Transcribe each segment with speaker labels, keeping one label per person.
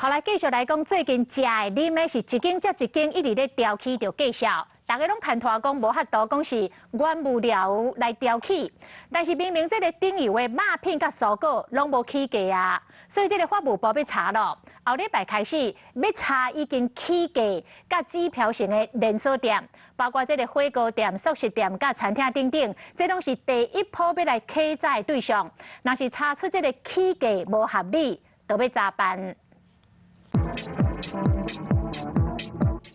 Speaker 1: 好來，繼續來講，最近食的、啉的是一間接一間，一直咧調起著價數，大家攏牽拖講無法度，講是原物料來調起，但是明明這個頂油的肉品佮蔬果攏無起價啊，所以這個法務部欲查咯。後禮拜開始欲查已經起價佮指標性的連鎖店，包括這個火鍋店、速食店佮餐廳等等，這攏是第一波欲來稽查的對象。若是查出這個起價無合理，就欲查辦。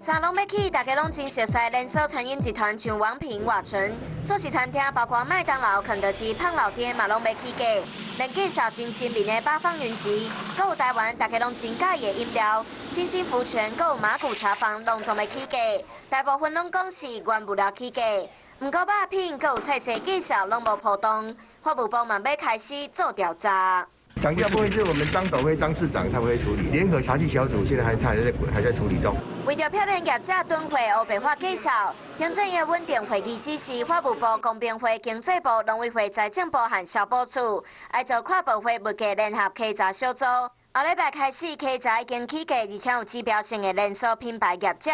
Speaker 2: 啥攏欲起，大家攏真熟悉連鎖餐飲集團，像王品、瓦城、速食餐廳，包括麥當勞、肯德基、胖老爹嘛攏欲起價。連介紹真親民的八方雲集，閣有台灣大家攏真佮意的飲料，金星福泉，閣有馬古茶坊，攏總欲起價。大部分攏講是原物料起價，毋過肉品閣有菜色價數攏無波動，法務部嘛欲開始做調查。
Speaker 3: 漲價部分是我們張斗輝張市長他會處理，聯合查稽小組現在還他還在還在處理中。
Speaker 2: 為著避免業者囤貨、烏白發價數，行政院穩定會議指示法務部、公平會、經濟部、農委會、財政部和消保處，愛做跨部會物價聯合稽查小組。後禮拜開始稽查已經起價，而且有指標性的連鎖品牌業者，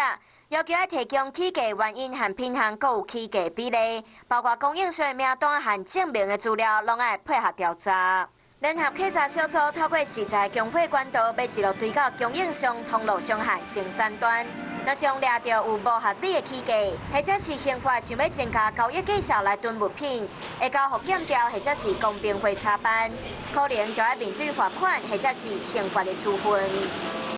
Speaker 2: 要求愛提供起價原因和品項，閣有起價比例，包括供應商的名單和證明的資料，攏愛配合調查。聯合稽查小組透過食材供貨管道，欲一路追到供應商、通路商和生產端。若是掠著有無合理的起價，或者是刑法想欲增加交易價數來囤物品，會交予檢調或者是公平會查辦，可能就愛面對罰款或者是刑罰的處分。